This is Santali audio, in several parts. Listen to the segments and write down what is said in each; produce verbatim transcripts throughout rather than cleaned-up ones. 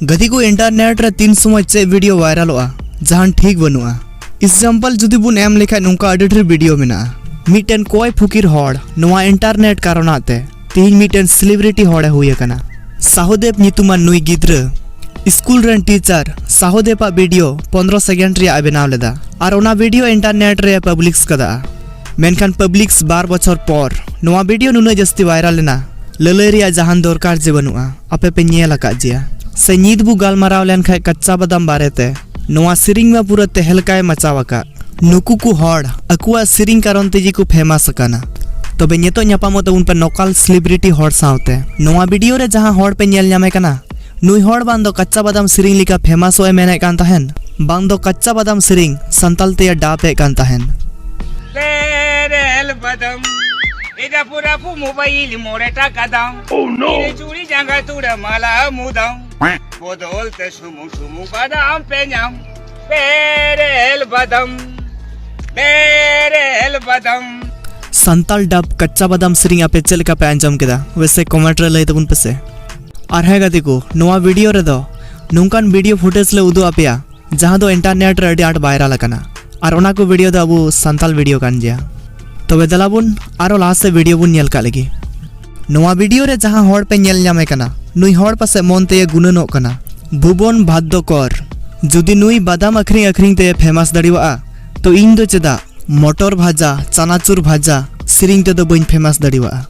ᱜᱟᱛᱮ ᱠᱚ, ᱤᱱᱴᱟᱨᱱᱮᱴ ᱨᱮ ᱛᱤᱱ ᱥᱚᱢᱚᱭ ᱪᱮᱫ ᱵᱷᱤᱰᱤᱭᱳ ᱵᱷᱟᱭᱨᱟᱞᱚᱜᱼᱟ, ᱡᱟᱦᱟᱱ ᱴᱷᱤᱠ ᱵᱟᱹᱱᱩᱜᱼᱟ᱾ ᱮᱠᱡᱟᱢᱯᱚᱞ ᱡᱩᱫᱤ ᱵᱚᱱ ᱮᱢ ᱞᱮᱠᱷᱟᱡ, ᱱᱚᱝᱠᱟ ᱟᱹᱰᱤ ᱰᱷᱮᱨ ᱵᱷᱤᱰᱤᱭᱳ ᱢᱮᱱᱟᱜᱼᱟ᱾ ᱢᱤᱫᱴᱮᱱ ᱠᱚᱭ ᱯᱷᱩᱠᱤᱨ ᱦᱚᱲ ᱱᱚᱣᱟ ᱤᱱᱴᱟᱨᱱᱮᱴ ᱠᱟᱨᱚᱱᱟᱜ ᱛᱮ ᱛᱤᱦᱤᱧ ᱢᱤᱫᱴᱮᱱ ᱥᱮᱞᱤᱵᱨᱤᱴᱤ ᱦᱚᱲᱮ ᱦᱩᱭ ᱟᱠᱟᱱᱟ᱾ ᱥᱟᱦᱚᱫᱮᱵ ᱧᱩᱛᱩᱢᱟᱱ ᱱᱩᱭ ᱜᱤᱫᱽᱨᱟᱹ ᱥᱠᱩᱞ ᱨᱮᱱ ᱴᱤᱪᱟᱨ ᱥᱟᱦᱚᱫᱮᱵᱟᱜ ᱵᱷᱤᱰᱤᱭᱳ ᱯᱚᱱᱫᱽᱨᱚ ᱥᱮᱠᱮᱱᱰ ᱨᱮᱭᱟᱜ ᱮ ᱵᱮᱱᱟᱣ ᱞᱮᱫᱟ ᱟᱨ ᱚᱱᱟ ᱵᱷᱤᱰᱤᱭᱳ ᱤᱱᱴᱟᱨᱱᱮᱴ ᱨᱮ ᱯᱟᱵᱽᱞᱤᱥ ᱠᱟᱫᱟ᱾ ᱢᱮᱱᱠᱷᱟᱱ ᱯᱟᱵᱽᱞᱤᱥ ᱵᱟᱨ ᱵᱚᱪᱷᱚᱨ ᱯᱚᱨ ᱱᱚᱣᱟ ᱵᱷᱤᱰᱤᱭᱳ ᱱᱩᱱᱟᱹᱜ ᱡᱟᱹᱥᱛᱤ ᱵᱷᱟᱭᱨᱟᱞ ᱮᱱᱟ, ᱞᱟᱹᱞᱟᱹᱭ ᱨᱮᱭᱟᱜ ᱡᱟᱦᱟᱱ ᱫᱚᱨᱠᱟᱨ ᱡᱮ ᱵᱟᱹᱱᱩᱜᱼᱟ᱾ ᱟᱯᱮ ᱯᱮ ᱧᱮᱞ ᱟᱠᱟᱫ ᱜᱮᱭᱟ ᱥᱮ? ᱧᱤᱫ ᱵᱚ ᱜᱟᱞᱢᱟᱨᱟᱣ ᱞᱮᱱᱠᱷᱟᱱ ᱠᱟᱪᱪᱟ ᱵᱟᱫᱟᱢ ᱵᱟᱨᱮᱛᱮ, ᱱᱚᱣᱟ ᱥᱮᱨᱮᱧ ᱢᱟ ᱯᱩᱨᱟᱹ ᱛᱮᱦᱮᱞᱠᱟᱭ ᱢᱟᱪᱟᱣ ᱟᱠᱟᱫ᱾ ᱱᱩᱠᱩ ᱠᱚ ᱦᱚᱲ ᱟᱠᱚᱣᱟᱜ ᱥᱮᱨᱮᱧ ᱠᱟᱨᱚᱱ ᱛᱮᱜᱮ ᱠᱚ ᱯᱷᱮᱢᱟᱥ ᱟᱠᱟᱱᱟ᱾ ᱛᱚᱵᱮ ᱱᱤᱛᱚᱜ ᱧᱟᱯᱟᱢᱚᱜ ᱛᱟᱵᱚᱱ ᱯᱮ ᱱᱚᱠᱟᱞ ᱥᱮᱞᱤᱵᱨᱤᱴᱤ ᱦᱚᱲ ᱥᱟᱶᱛᱮ᱾ ᱱᱚᱣᱟ ᱵᱷᱤᱰᱤᱭᱳ ᱨᱮ ᱡᱟᱦᱟᱸ ᱦᱚᱲ ᱯᱮ ᱧᱮᱞ ᱧᱟᱢᱮ ᱠᱟᱱᱟ, ᱱᱩᱭ ᱦᱚᱲ ᱵᱟᱝ ᱫᱚ ᱠᱟᱪᱪᱟ ᱵᱟᱫᱟᱢ ᱥᱮᱨᱮᱧ ᱞᱮᱠᱟ ᱯᱷᱮᱢᱟᱥᱚᱜ ᱮ ᱢᱮᱱᱮᱫ ᱠᱟᱱ ᱛᱟᱦᱮᱱ, ᱵᱟᱝ ᱫᱚ ᱠᱟᱪᱪᱟ ᱵᱟᱫᱟᱢ ᱥᱮᱨᱮᱧ ᱥᱟᱱᱛᱟᱞ ᱛᱮᱭ ᱰᱟᱯ ᱮᱫ ᱠᱟᱱ ᱛᱟᱦᱮᱱ᱾ ᱵᱮᱨᱮᱞ ᱵᱟᱫᱟᱢ, ᱮᱫᱟ ᱯᱩᱨᱟ ᱯᱩ ᱢᱳᱵᱟᱭᱤᱞ ᱢᱚᱬᱮ ᱴᱟᱠᱟ ᱫᱟᱢ᱾ Oh no! ᱛᱤᱨᱮ ᱪᱩᱲᱤ ᱡᱟᱸᱜᱟ ᱛᱩᱲᱟ ᱢᱟᱞᱟ ᱢᱩᱫᱟᱢ᱾ ᱵᱚᱫᱚᱞ ᱛᱮ ᱥᱩᱢᱩ ᱥᱩᱢᱩ ᱵᱟᱫᱟᱢ ᱯᱮ ᱧᱟᱢ᱾ ᱵᱮᱨᱮᱞ ᱵᱟᱫᱟᱢ, ᱵᱮᱨᱮᱞ ᱵᱟᱫᱟᱢ᱾ ᱥᱟᱱᱛᱟᱞ ᱰᱟᱵ ᱠᱟᱪᱪᱟ ᱵᱟᱫᱟᱢ ᱥᱮᱨᱮᱧ ᱟᱯᱮ ᱪᱮᱫ ᱞᱮᱠᱟ ᱯᱮ ᱟᱸᱡᱚᱢ ᱠᱮᱫᱟ? ᱚᱵᱚᱥᱥᱳᱭ ᱠᱚᱢᱮᱱᱴ ᱨᱮ ᱞᱟᱹᱭ ᱛᱟᱵᱚᱱ ᱯᱮᱥᱮ᱾ ᱟᱨ ᱦᱮᱸ ᱜᱟᱛᱮ ᱠᱚ, ᱱᱚᱣᱟ ᱵᱷᱤᱰᱤᱭᱳ ᱨᱮᱫᱚ ᱱᱚᱝᱠᱟᱱ ᱵᱷᱤᱰᱤᱭᱳ ᱯᱷᱩᱴᱮᱡᱽ ᱞᱮ ᱩᱫᱩᱜ ᱟᱯᱮᱭᱟ, ᱡᱟᱦᱟᱸ ᱫᱚ ᱤᱱᱴᱟᱨᱱᱮᱴ ᱨᱮ ᱟᱹᱰᱤ ᱟᱸᱴ ᱵᱷᱟᱭᱨᱟᱞ ᱟᱠᱟᱱᱟ᱾ ᱟᱨ ᱚᱱᱟ ᱠᱚ ᱵᱷᱤᱰᱤᱭᱳ ᱫᱚ ᱟᱵᱚ ᱥᱟᱱᱛᱟᱞ ᱵᱷᱤᱰᱤᱭᱳ ᱠᱟᱱ ᱜᱮᱭᱟ᱾ ᱛᱚᱵᱮ ᱫᱮᱞᱟ ᱵᱚᱱ ᱟᱨᱚ ᱞᱟᱦᱟ ᱥᱮᱫ ᱵᱷᱤᱰᱤᱭᱳ ᱵᱚᱱ ᱧᱮᱞ ᱠᱟᱜ ᱞᱮᱜᱮ᱾ ᱱᱚᱣᱟ ᱵᱷᱤᱰᱤᱭᱳ ᱨᱮ ᱡᱟᱦᱟᱸ ᱦᱚᱲ ᱯᱮ ᱧᱮᱞ ᱧᱟᱢᱮ ᱠᱟᱱᱟ, ᱱᱩᱭ ᱦᱚᱲ ᱯᱟᱥᱮᱡ ᱢᱚᱱ ᱛᱮᱭᱮ ᱜᱩᱱᱟᱹᱱᱚᱜ ᱠᱟᱱᱟ, ᱵᱷᱩᱵᱚᱱ ᱵᱷᱟᱫᱽᱫᱚᱠᱚᱨ ᱡᱩᱫᱤ ᱱᱩᱭ ᱵᱟᱫᱟᱢ ᱟᱹᱠᱷᱨᱤᱧ ᱟᱹᱠᱷᱨᱤᱧ ᱛᱮᱭᱮ ᱯᱷᱮᱢᱟᱥ ᱫᱟᱲᱮᱣᱟᱜᱼᱟ, ᱛᱚ ᱤᱧ ᱫᱚ ᱪᱮᱫᱟᱜ ᱢᱚᱴᱚᱨ ᱵᱷᱟᱡᱟ, ᱪᱟᱱᱟᱪᱩᱨ ᱵᱷᱟᱡᱟ ᱥᱮᱨᱮᱧ ᱛᱮᱫᱚ ᱵᱟᱹᱧ ᱯᱷᱮᱢᱟᱥ ᱫᱟᱲᱮᱣᱟᱜᱼᱟ?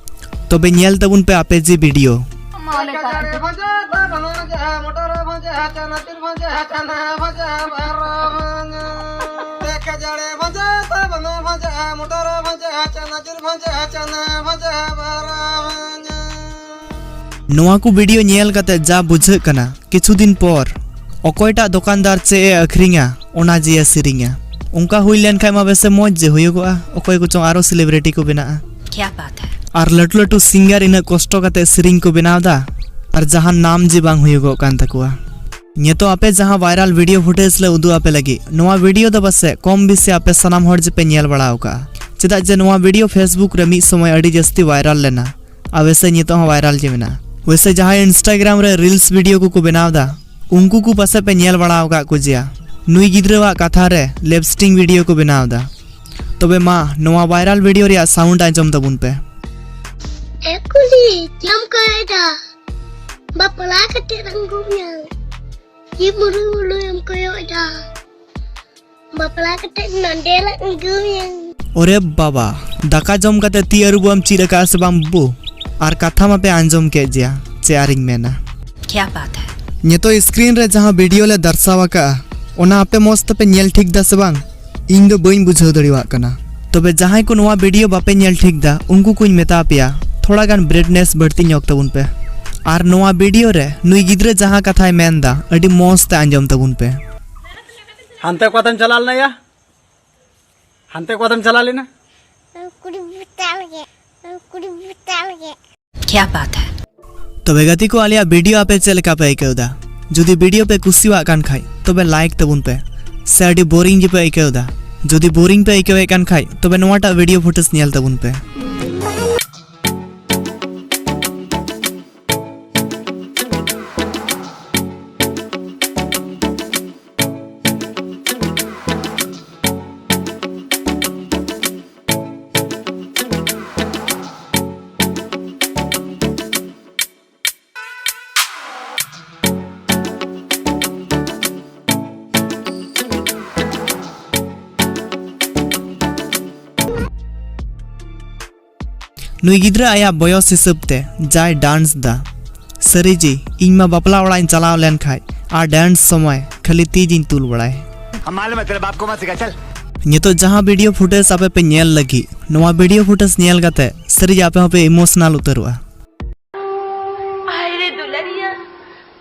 ᱛᱚᱵᱮ ᱧᱮᱞ ᱛᱟᱵᱚᱱ ᱯᱮ ᱟᱯᱮ ᱡᱮ ᱵᱷᱤᱰᱤᱭᱳ᱾ ᱱᱚᱣᱟ ᱠᱚ ᱵᱷᱤᱰᱤᱭᱳ ᱧᱮᱞ ᱠᱟᱛᱮ ᱡᱟ ᱵᱩᱡᱷᱟᱹᱜ ᱠᱟᱱᱟ, ᱠᱤᱪᱷᱩ ᱫᱤᱱ ᱯᱚᱨ ᱚᱠᱚᱭᱴᱟᱜ ᱫᱚᱠᱟᱱᱫᱟᱨ ᱪᱮᱫ ᱮ ᱟᱹᱠᱷᱨᱤᱧᱟ, ᱚᱱᱟ ᱡᱮ ᱮ ᱥᱮᱨᱮᱧᱟ᱾ ᱚᱱᱠᱟ ᱦᱩᱭ ᱞᱮᱱᱠᱷᱟᱡ ᱢᱟ ᱵᱮᱥᱮ ᱢᱚᱡᱽ ᱡᱮ ᱦᱩᱭᱩᱜᱚᱜᱼᱟ, ᱚᱠᱚᱭ ᱠᱚᱪᱚᱝ ᱟᱨᱚ ᱥᱮᱞᱤᱵᱨᱤᱴᱤ ᱠᱚ ᱵᱮᱱᱟᱜᱼᱟ᱾ ᱠᱭᱟ ᱵᱟᱛ ᱦᱟᱭ᱾ ᱟᱨ ᱞᱟᱹᱴᱩ ᱞᱟᱹᱴᱩ ᱥᱤᱝᱜᱟᱨ ᱤᱱᱟᱹᱜ ᱠᱚᱥᱴᱚ ᱠᱟᱛᱮ ᱥᱮᱨᱮᱧ ᱠᱚ ᱵᱮᱱᱟᱣ ᱫᱟ, ᱟᱨ ᱡᱟᱦᱟᱱ ᱱᱟᱢ ᱡᱮ ᱵᱟᱝ ᱦᱩᱭᱩᱜᱚᱜ ᱠᱟᱱ ᱛᱟᱠᱚᱣᱟ᱾ ᱱᱤᱛᱚᱜ ᱟᱯᱮ ᱡᱟᱦᱟᱸ ᱵᱷᱟᱭᱨᱟᱞ ᱵᱷᱤᱰᱤᱭᱳ ᱯᱷᱩᱴᱮᱡᱽ ᱞᱮ ᱩᱫᱩᱜ ᱟᱯᱮ ᱞᱟᱹᱜᱤᱫ, ᱱᱚᱣᱟ ᱵᱷᱤᱰᱤᱭᱳ ᱫᱚ ᱯᱟᱥᱮᱡ ᱠᱚᱢ ᱵᱮᱥᱤ ᱟᱯᱮ ᱥᱟᱱᱟᱢ ᱦᱚᱲ ᱡᱮᱯᱮ ᱧᱮᱞ ᱵᱟᱲᱟ ᱟᱠᱟᱜᱼᱟ, ᱪᱮᱫᱟᱜ ᱡᱮ ᱱᱚᱣᱟ ᱵᱷᱤᱰᱤᱭᱳ Facebook ᱨᱮ ᱢᱤᱫ ᱥᱚᱢᱚᱭ ᱟᱹᱰᱤ ᱡᱟᱹᱥᱛᱤ ᱵᱷᱟᱭᱨᱟᱞ ᱞᱮᱱᱟ᱾ ᱟᱨ ᱣᱮᱥᱮ ᱱᱤᱛᱚᱜ ᱦᱚᱸ ᱵᱷᱟᱭᱨᱟᱞ ᱜᱮ ᱢᱮᱱᱟᱜᱼᱟ᱾ ᱣᱮᱥᱮ ᱡᱟᱦᱟᱸᱭ Instagram ᱨᱮ ᱨᱤᱞᱥ ᱵᱷᱤᱰᱤᱭᱳ ᱠᱚᱠᱚ ᱵᱮᱱᱟᱣ ᱮᱫᱟ, ᱩᱱᱠᱩ ᱠᱚ ᱯᱟᱥᱮ ᱯᱮ ᱧᱮᱞ ᱵᱟᱲᱟ ᱟᱠᱟᱫ ᱠᱚ ᱜᱮᱭᱟ, ᱱᱩᱭ ᱜᱤᱫᱽᱨᱟᱹᱣᱟᱜ ᱠᱟᱛᱷᱟ ᱨᱮ ᱞᱮᱯᱥᱴᱤᱝ ᱵᱷᱤᱰᱤᱭᱳ ᱠᱚ ᱵᱮᱱᱟᱣ ᱮᱫᱟ᱾ ᱛᱚᱵᱮ ᱢᱟ, ᱱᱚᱣᱟ ᱵᱷᱟᱭᱨᱟᱞ ᱵᱷᱤᱰᱤᱭᱳ ᱨᱮᱭᱟᱜ ᱥᱟᱣᱩᱱᱰ ᱟᱸᱡᱚᱢ ᱛᱟᱵᱚᱱ ᱯᱮ᱾ ᱮ ᱠᱩᱞᱤ, ᱪᱮᱫ ᱮᱢ ᱠᱚᱭᱚᱜ ᱮᱫᱟ? ᱵᱟᱯᱞᱟ ᱠᱟᱛᱮ ᱨᱟᱹᱝᱜᱩ ᱢᱮᱭᱟ᱾ ᱪᱮᱫ ᱢᱩᱨᱩ ᱢᱩᱨᱩ ᱮᱢ ᱠᱚᱭᱚᱜ ᱮᱫᱟ? ᱵᱟᱯᱞᱟ ᱠᱟᱛᱮ ᱱᱚᱰᱮ ᱞᱮ ᱟᱹᱜᱩᱭᱟ᱾ ᱚᱨᱮ ᱵᱟᱵᱟ, ᱫᱟᱠᱟ ᱡᱚᱢ ᱠᱟᱛᱮ ᱛᱤ ᱟᱹᱨᱩᱵᱚᱜ ᱮᱢ ᱪᱮᱫ ᱟᱠᱟᱫᱼᱟ ᱥᱮ ᱵᱟᱝ ᱵᱟᱹᱵᱩ? ᱟᱨ ᱠᱟᱛᱷᱟ ᱢᱟᱯᱮ ᱟᱸᱡᱚᱢ ᱠᱮᱫ ᱜᱮᱭᱟ, ᱪᱮᱫ ᱟᱨᱤᱧ ᱢᱮᱱᱟ᱾ क्या बात है? ᱱᱤᱛᱚᱜ ᱥᱠᱨᱤᱱ ᱨᱮ ᱡᱟᱦᱟᱸ ᱵᱷᱤᱰᱤᱭᱳ ᱞᱮ ᱫᱟᱨᱥᱟᱣ ᱟᱠᱟᱫᱼᱟ, ᱚᱱᱟ ᱟᱯᱮ ᱢᱚᱸᱡᱽ ᱛᱮᱯᱮ ᱧᱮᱞ ᱴᱷᱤᱠ ᱫᱟ ᱥᱮ ᱵᱟᱝ? ᱤᱧ ᱫᱚ ᱵᱟᱹᱧ ᱵᱩᱡᱷᱟᱹᱣ ᱫᱟᱲᱮᱭᱟᱜ ᱠᱟᱱᱟ᱾ ᱛᱚᱵᱮ ᱡᱟᱦᱟᱸᱭ ᱠᱚ ᱱᱚᱣᱟ ᱵᱷᱤᱰᱤᱭᱳ ᱵᱟᱯᱮ ᱧᱮᱞ ᱴᱷᱤᱠ ᱫᱟ, ᱩᱱᱠᱩ ᱠᱚᱧ ᱢᱮᱛᱟ ᱯᱮᱭᱟ, ᱛᱷᱚᱲᱟ ᱜᱟᱱ ᱵᱨᱟᱭᱤᱴᱱᱮᱥ ᱵᱟᱹᱲᱛᱤ ᱧᱚᱜ ᱛᱟᱵᱚᱱ ᱯᱮ᱾ ᱟᱨ ᱱᱚᱣᱟ ᱵᱷᱤᱰᱤᱭᱳ ᱨᱮ ᱱᱩᱭ ᱜᱤᱫᱽᱨᱟᱹ ᱡᱟᱦᱟᱸ ᱠᱟᱛᱷᱟᱭ ᱢᱮᱱ ᱫᱟ, ᱟᱹᱰᱤ ᱢᱚᱸᱡᱽ ᱛᱮ ᱟᱸᱡᱚᱢ ᱛᱟᱵᱚᱱ ᱯᱮ᱾ ᱦᱟᱱᱛᱮ ᱚᱠᱟᱛᱮᱢ ᱪᱟᱞᱟᱣ ᱞᱮᱱᱟ ᱭᱟ? ᱦᱟᱱᱛᱮ ᱚᱠᱟᱛᱮᱢ ᱪᱟᱞᱟᱣ ᱞᱮᱱᱟ? ᱠᱩᱲᱤ ᱵᱩᱴᱟᱞ ᱜᱮ, ᱠᱩᱲᱤ ᱵᱩᱴᱟᱞ ᱜᱮ᱾ क्या बात है? ᱛᱚᱵᱮ ᱜᱟᱛᱮ ᱠᱚ, ᱟᱞᱮᱭᱟᱜ ᱵᱷᱤᱰᱤᱭᱳ ᱟᱯᱮ ᱪᱮᱫ ᱞᱮᱠᱟ ᱯᱮ ᱟᱹᱭᱠᱟᱹᱣ ᱫᱟ? ᱡᱩᱫᱤ ᱵᱷᱤᱰᱤᱭᱳ ᱯᱮ ᱠᱩᱥᱤᱭᱟᱜ ᱠᱟᱱ ᱠᱷᱟᱡ, ᱛᱚᱵᱮ ᱞᱟᱭᱤᱠ ᱛᱟᱵᱚᱱ ᱯᱮ᱾ ᱥᱮ ᱟᱹᱰᱤ ᱵᱳᱨᱤᱝ ᱜᱮᱯᱮ ᱟᱹᱭᱠᱟᱹᱣ ᱫᱟ? ᱡᱩᱫᱤ ᱵᱳᱨᱤᱝ ᱯᱮ ᱟᱹᱭᱠᱟᱹᱣᱮᱫ ᱠᱟᱱ ᱠᱷᱟᱡ, ᱛᱚᱵᱮ ᱱᱚᱣᱟᱴᱟᱜ ᱵᱷᱤᱰᱤᱭᱳ ᱯᱷᱩᱴᱮᱡᱽ ᱧᱮᱞ ᱛᱟᱵᱚᱱ ᱯᱮ᱾ ᱱᱩᱭ ᱜᱤᱫᱽᱨᱟᱹ ᱟᱭᱟᱜ ᱵᱚᱭᱚᱥ ᱦᱤᱥᱟᱹᱵ ᱛᱮ ᱡᱟᱭ ᱰᱟᱱᱥ ᱫᱟ᱾ ᱥᱟᱹᱨᱤ ᱡᱤ, ᱤᱧ ᱢᱟ ᱵᱟᱯᱞᱟ ᱚᱲᱟᱜ ᱤᱧ ᱪᱟᱞᱟᱣ ᱞᱮᱱ ᱠᱷᱟᱡ ᱟᱨ ᱰᱟᱱᱥ ᱥᱚᱢᱚᱭ ᱠᱷᱟᱹᱞᱤ ᱛᱤ ᱜᱤᱧ ᱛᱩᱞ ᱵᱟᱲᱟᱭ᱾ हम मालूम है, तेरे बाप को मत सिखा, चल। ᱱᱤᱛᱚᱜ ᱡᱟᱦᱟᱸ ᱵᱷᱤᱰᱤᱭᱳ ᱯᱷᱩᱴᱮᱡᱽ ᱟᱯᱮ ᱯᱮ ᱧᱮᱞ ᱞᱟᱹᱜᱤᱫ, ᱱᱚᱣᱟ ᱵᱷᱤᱰᱤᱭᱳ ᱯᱷᱩᱴᱮᱡᱽ ᱧᱮᱞ ᱠᱟᱛᱮ ᱥᱟᱹᱨᱤ ᱡᱤ ᱟᱯᱮ ᱦᱚᱸᱯᱮ ᱤᱢᱳᱥᱚᱱᱟᱞ ᱩᱛᱟᱹᱨᱚᱜᱼᱟ᱾ ᱦᱟᱭ ᱨᱮ ᱫᱩᱞᱟᱹᱲᱤᱭᱟᱹ,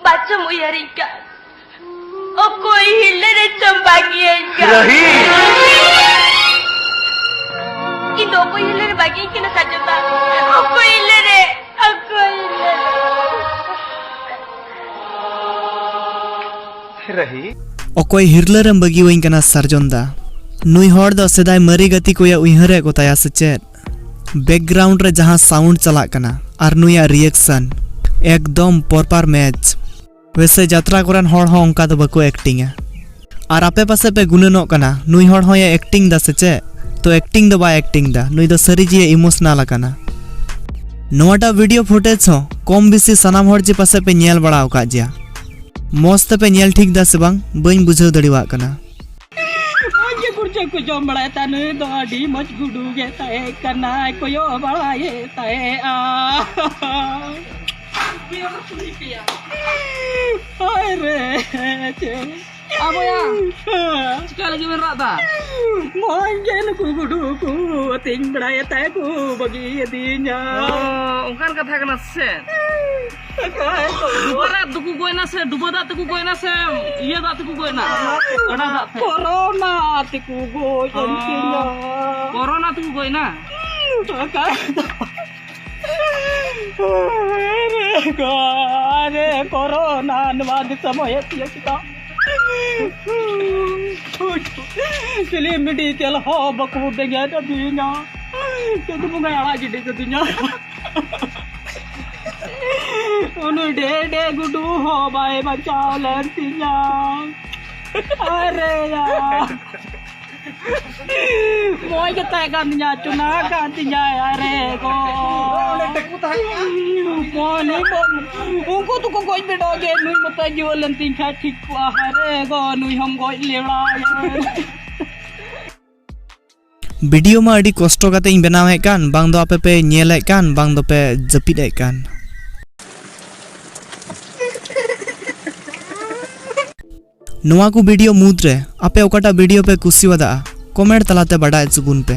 ᱵᱟᱪᱚᱢ ᱩᱭᱦᱟᱹᱨᱤᱧ ᱠᱟᱱ? ᱚᱠᱚᱭ ᱦᱤᱨᱞᱟᱹ ᱨᱮ ᱪᱚᱢ ᱵᱟᱹᱜᱤᱭᱟᱹᱧ ᱠᱟᱱ? ᱨᱟᱦᱤ! ᱤᱧ ᱫᱚ ᱚᱠᱚᱭ ᱦᱤᱨᱞᱟᱹ ᱨᱮ ᱵᱟᱹᱜᱤᱭᱟᱹᱧ ᱠᱟᱱᱟ ᱥᱟᱨᱡᱚᱢ ᱫᱟ? ᱚᱠᱚᱭ ᱦᱤᱨᱞᱟᱹ ᱨᱮ? ᱚᱠᱚᱭ ᱦᱤᱨᱞᱟᱹ ᱨᱮ? ᱨᱟᱦᱤ! ᱚᱠᱚᱭ ᱦᱤᱨᱞᱟᱹ ᱨᱮᱢ ᱵᱟᱹᱜᱤᱣᱟᱹᱧ ᱠᱟᱱᱟ ᱥᱟᱨᱡᱚᱢ ᱫᱟ? ᱱᱩᱭ ᱦᱚᱲ ᱫᱚ ᱥᱮᱫᱟᱭ ᱢᱟᱨᱮ ᱜᱟᱛᱮ ᱠᱚᱭᱟ ᱩᱭᱦᱟᱹᱨᱮᱫ ᱠᱚ ᱛᱟᱭᱟ ᱥᱮ ᱪᱮᱫ? ᱵᱮᱠᱜᱨᱟᱣᱩᱱᱰ ᱨᱮ ᱡᱟᱦᱟᱸ ᱥᱟᱣᱩᱱᱰ ᱪᱟᱞᱟᱜ ᱠᱟᱱᱟ ᱟᱨ ᱱᱩᱭᱟᱜ ᱨᱤᱭᱮᱠᱥᱚᱱ, ᱮᱠᱫᱚᱢ ᱯᱚᱨᱯᱟᱨ ᱢᱮᱪ᱾ ᱣᱮᱥᱮ ᱡᱟᱛᱨᱟ ᱠᱚᱨᱮᱱ ᱦᱚᱲ ᱦᱚᱸ ᱚᱱᱠᱟ ᱫᱚ ᱵᱟᱠᱚ ᱮᱠᱴᱤᱝᱟ᱾ ᱟᱨ ᱟᱯᱮ ᱯᱟᱥᱮ ᱯᱮ ᱜᱩᱱᱟᱹᱱᱚᱜ ᱠᱟᱱᱟ, ᱱᱩᱭ ᱦᱚᱲ ᱦᱚᱸᱭ ᱮᱠᱴᱤᱝ ᱫᱟ ᱥᱮ ᱪᱮᱫ? ᱛᱚ ᱮᱠᱴᱤᱝ ᱫᱚ ᱵᱟᱭ ᱮᱠᱴᱤᱝ ᱫᱟ, ᱱᱩᱭ ᱫᱚ ᱥᱟᱹᱨᱤ ᱡᱤᱭᱮ ᱤᱢᱳᱥᱚᱱᱟᱞ ᱟᱠᱟᱱᱟ᱾ ᱱᱚᱣᱟᱴᱟᱜ ᱵᱷᱤᱰᱤᱭᱳ ᱯᱷᱩᱴᱮᱡᱽ ᱦᱚᱸ ᱠᱚᱢ ᱵᱮᱥᱤ ᱥᱟᱱᱟᱢ ᱦᱚᱲ ᱡᱮ ᱯᱟᱥᱮ ᱯᱮ ᱧᱮᱞ ᱵᱟᱲᱟ ᱟᱠᱟᱫ ᱜᱮᱭᱟ᱾ ᱢᱚᱡᱽ ᱛᱮᱯᱮ ᱧᱮᱞ ᱴᱷᱤᱠ ᱫᱟ ᱥᱮ ᱵᱟᱝ, ᱵᱟᱹᱧ ᱵᱩᱡᱷᱟᱹᱣ ᱫᱟᱲᱮᱭᱟᱜ ᱠᱟᱱᱟ᱾ ᱢᱚᱡᱽ ᱜᱮ ᱜᱩᱲᱪᱟᱹ ᱠᱚ ᱡᱚᱢ ᱵᱟᱲᱟᱭᱮᱫ ᱛᱟᱦᱮᱸ, ᱱᱩᱭ ᱫᱚ ᱟᱹᱰᱤ ᱢᱚᱡᱽ ᱜᱩᱰᱩ ᱜᱮ ᱛᱟᱦᱮᱸ ᱠᱟᱱᱟᱭ, ᱠᱚᱭᱚᱜ ᱵᱟᱲᱟᱭᱮᱫ ᱛᱟᱦᱮᱸᱜᱼᱟ᱾ ᱦᱟᱭ ᱨᱮ, ᱪᱮ᱾ ᱟ ᱵᱚᱭᱟ, ᱪᱤᱠᱟ ᱞᱟᱹᱜᱤᱫ ᱵᱮᱱ ᱨᱟᱜ ᱫᱟ? ᱢᱚᱡᱽ ᱜᱮ ᱱᱩᱠᱩ ᱜᱩᱰᱩ ᱠᱚ ᱟᱹᱛᱤᱧ ᱵᱟᱲᱟᱭᱮᱫ ᱛᱟᱦᱮᱸ ᱠᱚ, ᱵᱟᱹᱜᱤᱭᱟᱫᱤᱧᱟ᱾ ᱚ, ᱚᱱᱠᱟᱱ ᱠᱟᱛᱷᱟ ᱠᱟᱱᱟ ᱥᱮ? ᱰᱩᱵᱟᱹ ᱫᱟᱜ ᱛᱮᱠᱚ ᱜᱚᱡ ᱮᱱᱟ ᱥᱮ ᱰᱩᱵᱟᱹ ᱫᱟᱜ ᱛᱮᱠᱚ ᱜᱚᱡ ᱮᱱᱟ ᱥᱮ ᱤᱭᱟᱹ ᱫᱟᱜ ᱛᱮᱠᱚ ᱜᱚᱡ ᱮᱱᱟ? ᱜᱟᱰᱟ ᱫᱟᱜ ᱛᱮ᱾ ᱠᱚᱨᱳᱱᱟ ᱛᱮᱠᱚ ᱜᱚᱡ ᱮᱱ ᱛᱤᱧᱟ᱾ ᱠᱚᱨᱳᱱᱟ ᱛᱮᱠᱚ ᱜᱚᱡ ᱮᱱᱟ? ᱚᱠᱟ ᱫᱚ? ᱟᱨᱮ ᱜᱚ, ᱟᱨᱮ ᱠᱚᱨᱳᱱᱟ ᱱᱚᱣᱟ ᱫᱤᱥᱚᱢ ᱦᱮᱡ ᱛᱤᱭᱟᱹ ᱠᱮᱫᱟ᱾ ᱪᱤᱞᱤ ᱢᱮᱰᱤᱠᱮᱞ ᱦᱚᱸ ᱵᱟᱠᱚ ᱵᱮᱸᱜᱮᱫ ᱟᱹᱫᱤᱧᱟ᱾ ᱪᱟᱸᱫᱚ ᱵᱚᱸᱜᱟᱭ ᱟᱲᱟᱜ ᱜᱤᱰᱤ ᱠᱟᱹᱫᱤᱧᱟ᱾ ᱩᱱᱤ ᱰᱮᱰᱮ ᱜᱩᱰᱩ ᱦᱚᱸ ᱵᱟᱭ ᱵᱟᱧᱪᱟᱣ ᱞᱮᱱ ᱛᱤᱧᱟ᱾ ᱟᱨᱮᱭᱟ᱾ ᱢᱚᱡᱽ ᱜᱮ ᱛᱟᱦᱮᱸ ᱠᱟᱱ ᱛᱤᱧᱟ, ᱪᱩᱱᱟ ᱠᱟᱱ ᱛᱤᱧᱟ, ᱟᱨᱮ ᱜᱚ᱾ ᱢᱚᱱᱮ ᱵᱚᱱ, ᱩᱱᱠᱩ ᱫᱚᱠᱚ ᱜᱚᱡ ᱵᱮᱰᱚᱜ ᱜᱮ, ᱱᱩᱭ ᱢᱚᱛᱚ ᱡᱤᱣᱮᱫ ᱞᱮᱱ ᱛᱤᱧ ᱠᱷᱟᱡ ᱴᱷᱤᱠ ᱠᱚᱜᱼᱟ, ᱟᱨᱮ ᱜᱚ, ᱱᱩᱭ ᱦᱚᱸᱢ ᱜᱚᱡ ᱞᱮᱣᱲᱟᱭᱮᱱ᱾ ᱵᱷᱤᱰᱤᱭᱳ ᱢᱟ ᱟᱹᱰᱤ ᱠᱚᱥᱴᱚ ᱠᱟᱛᱮ ᱤᱧ ᱵᱮᱱᱟᱣᱮᱫ ᱠᱟᱱ, ᱵᱟᱝ ᱫᱚ ᱟᱯᱮ ᱯᱮ ᱧᱮᱞᱮᱫ ᱠᱟᱱ, ᱵᱟᱝ ᱫᱚᱯᱮ ᱡᱟᱹᱯᱤᱫ ᱮᱫ ᱠᱟᱱ᱾ ᱱᱚᱣᱟ ᱠᱚ ᱵᱷᱤᱰᱤᱭᱳ ᱢᱩᱫᱽᱨᱮ ᱟᱯᱮ ᱚᱠᱟᱴᱟᱜ ᱵᱷᱤᱰᱤᱭᱳ ᱯᱮ ᱠᱩᱥᱤᱣᱟᱫᱟ, ᱠᱚᱢᱮᱱᱴ ᱛᱟᱞᱟᱛᱮ ᱵᱟᱰᱟᱭ ᱦᱚᱪᱚ ᱵᱚᱱ ᱯᱮ᱾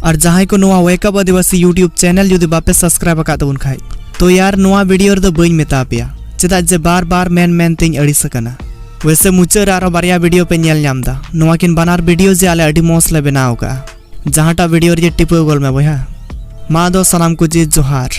ᱟᱨ ᱡᱟᱦᱟᱸᱭ ᱠᱚ ᱱᱚᱣᱟ Wake Up Adivasi YouTube channel ᱡᱩᱫᱤ ᱵᱟᱯᱮ subscribe ᱟᱠᱟᱫ ᱛᱟᱵᱚᱱ ᱠᱷᱟᱡ, ᱛᱚ ᱭᱟᱨ, ᱱᱚᱣᱟ ᱵᱷᱤᱰᱤᱭᱳ ᱨᱮᱫᱚ ᱵᱟᱹᱧ ᱢᱮᱛᱟ ᱯᱮᱭᱟ, ᱪᱮᱫᱟᱜ ᱡᱮ ᱵᱟᱨ ᱵᱟᱨ ᱢᱮᱱ ᱢᱮᱱ ᱛᱮᱧ ᱟᱹᱲᱤᱥ ᱟᱠᱟᱱᱟ᱾ ᱣᱮᱥᱮ ᱢᱩᱪᱟᱹᱫ ᱨᱮ ᱟᱨᱦᱚᱸ ᱵᱟᱨᱭᱟ ᱵᱷᱤᱰᱤᱭᱳ ᱯᱮ ᱧᱮᱞ ᱧᱟᱢ ᱫᱟ, ᱱᱚᱣᱟ ᱠᱤᱱ ᱵᱟᱱᱟᱨ ᱵᱷᱤᱰᱤᱭᱳ ᱡᱮ ᱟᱞᱮ ᱟᱹᱰᱤ ᱢᱚᱸᱡᱽ ᱞᱮ ᱵᱮᱱᱟᱣ ᱟᱠᱟᱜᱼᱟ᱾ ᱡᱟᱦᱟᱸᱴᱟᱜ ᱵᱷᱤᱰᱤᱭᱳ ᱨᱮ ᱡᱮ ᱴᱤᱯᱟᱹᱣ ᱜᱚᱞ ᱢᱮ ᱵᱚᱭᱦᱟ᱾ ᱢᱟ ᱫᱚ ᱥᱟᱱᱟᱢ ᱠᱚ ᱡᱮ ᱡᱚᱦᱟᱨ᱾